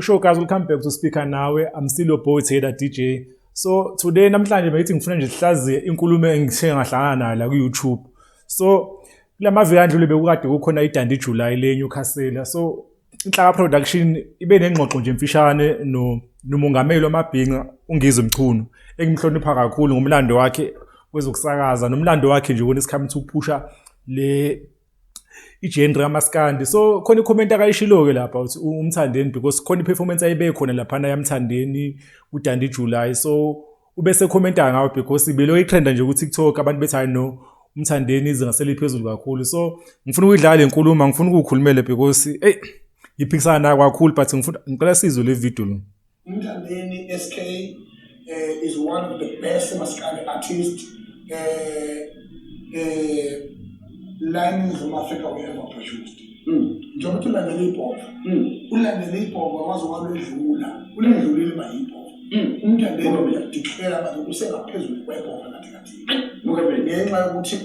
Sho guys, welcome back to Speaker Nawe. I'm still your boy Taylor DJ. So today, namhlanje, bengithi ngifuna nje sihlaziye inkulumo engithe ngahlangana nayo la ku-YouTube. So kula maviki andlule bekukade kukhona iDundee July le Newcastle. So Inhlaka Production ibe nengxoxo nje emfishane no nomongameli wamabhinca uNgizwe Mchunu, engimhlonipha kakhulu ngomlando wakhe kwezokusakaza nomlando wakhe nje when it's come to ukuphusha le i-genre kamaskandi. So khona i-comment akayishilo-ke lapha ukuthi uMthandeni, because khona i-performance ayibe khona laphana yaMthandeni kuDundee July, so ubese commenta ngawo because ibelo i-trenda nje ku-TikTok, abantu bethi, "Hayi no, uMthandeni izinga seliphezulu kakhulu." So ngifuna ukuyidlala le nkulumo, ngifuna ukukhulumela because eyi, ngiphikisana nayo kakhulu, but ngifuna, ngicela sizwe le video lo. Umthandeni SK is one of the best maskandi artists la eNingizimu Afrika we ever produced. Njengoba uthi ulandele ibhova, ulandele ibhova waze walwedlula, ulendlulile mayibhova. Umthandeni uya-declare manje usengaphezulu kwebhova kathi kathi. Ngenxa yokuthi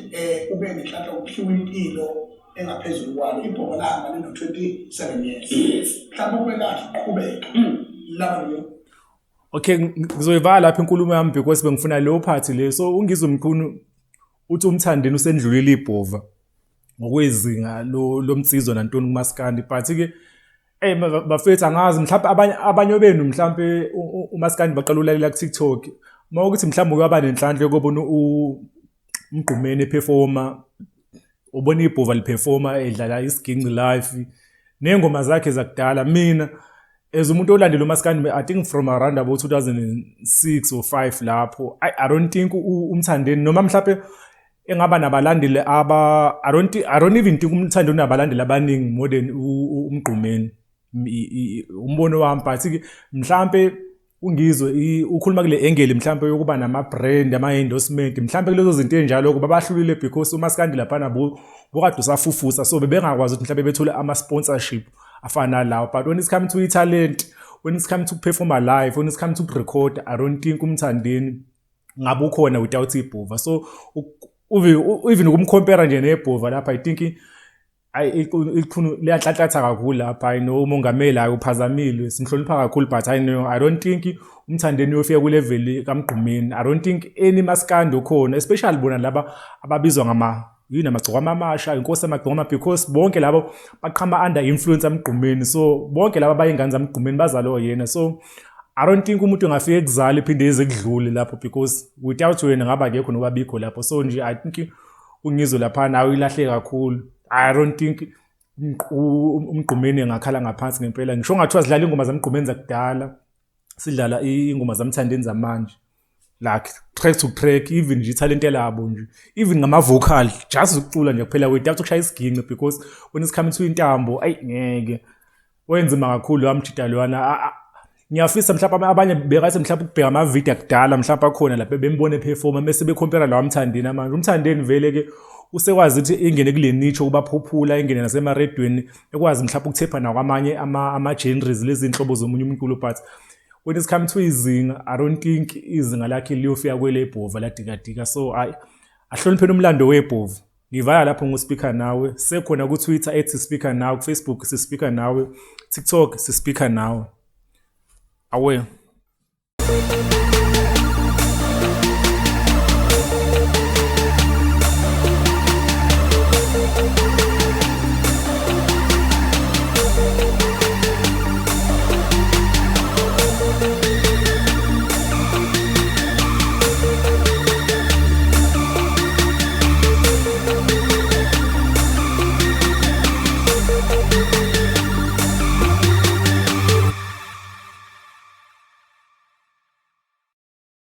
ube nenhlanhla ukuphiwa impilo engaphezulu kwalo. Ibhova lahamba lino 27 years. Mhlawumbe kube lathi qhubeka. Laba nje. Okay, ngizoyivala lapha inkulumo yami because bengifuna leyo part le. So uNgizwe Mchunu uthi uMthandeni usendlulile ibhova ngokwezinga lomtsizwa nantoni kumaskandi, but ke eh bafethu, angazi, mhlawumbe abanye benu mhlawumbe umaskandi baqala ulalela ku TikTok, mawukuthi mhlawumbe uyaba nenhlanhla yokubona uMgqumeni e-performa, ubona ibhova li-performa edlala isiginci live ney'ngoma zakhe zakudala. Mina as umuntu olandela umaskandi, I think from around about 2006 or 5 lapho, I don't think uMthandeni noma mhlawumbe engaba nabalandeli aba I don't even think uMthandeni unabalandeli abaningi more than uMgqumeni, umbono wami. But-ke mhlampe uNgizwe ukhuluma kule angle mhlampe yokuba nama-brand, ama-endorsement, mhlampe kulezo zinto ey'njalo babahlulile because umaskandi laphana bukade usafufusa, so bebengakwazi ukuthi mhlampe bethole ama-sponsorship afana nalawo. But when it's come to i-talent, when it's come to perform live, when it's come to record, I don't think uMthandeni ngabe ukhona without ibhova. So even ukum-compare nje nebhova lapha, I think ayi, iqhunu liyanhlanhlatha kakhulu lapha. I know umongameli, hayi, uphazamile, simhlonipha kakhulu, but I know, I don't think uMthandeni uyofika ku-level kaMgqumeni. I don't think any maskandi ukhona, especially bona laba ababizwa ngama yini, amagcokama amasha, inkosi amagcokama, because bonke labo baqhama under influence yaMgqumeni. So bonke laba bayingane zaMgqumeni, bazalwa yena. So I don't think umuntu engafika ekuzala iphinde eze kudlule lapho, because without wena ngaba akekho nobabikho lapho. So nje I think uNgizwe lapha nawe ilahle kakhulu. I don't think uMgqumeni engakhala ngaphansi ngempela, ngisho ngathiwa sidlala ingoma zaMgqumeni zakudala, sidlala ingoma zaMthandeni zamanje, like track to track, even nje ithalente labo nje, even ngama-vocal, just ukucula nje kuphela without ukushaya isiginci, because when it's coming to intambo, ayi, ngeke, wenzima kakhulu wamjida lwana. Ngiyafisa mhlawumbe abanye bekathi mhlawumbe ukubheka amavidiyo akudala, mhlawumbe akhona lapha bembone e-performa, bese be-compare lawa Mthandeni manje. UMthandeni vele ke usekwazi ukuthi ingene kule niche ukuba popular, ingene nasemaredweni, ekwazi mhlawumbe ukuthepha nakwamanye ama-genres, lezi nhlobo zomunye umculo. But when it's come to izinga, I don't think izinga lakhe liyofika kwele bhova ladikadika. So ayi, ahlonipheni umlando webhova. Ngivala lapho nguSpeaker Nawe. Sekhona ku-Twitter @SpeakerNawe, ku-Facebook siSpeaker Nawe, TikTok siSpeaker Nawe. Awe.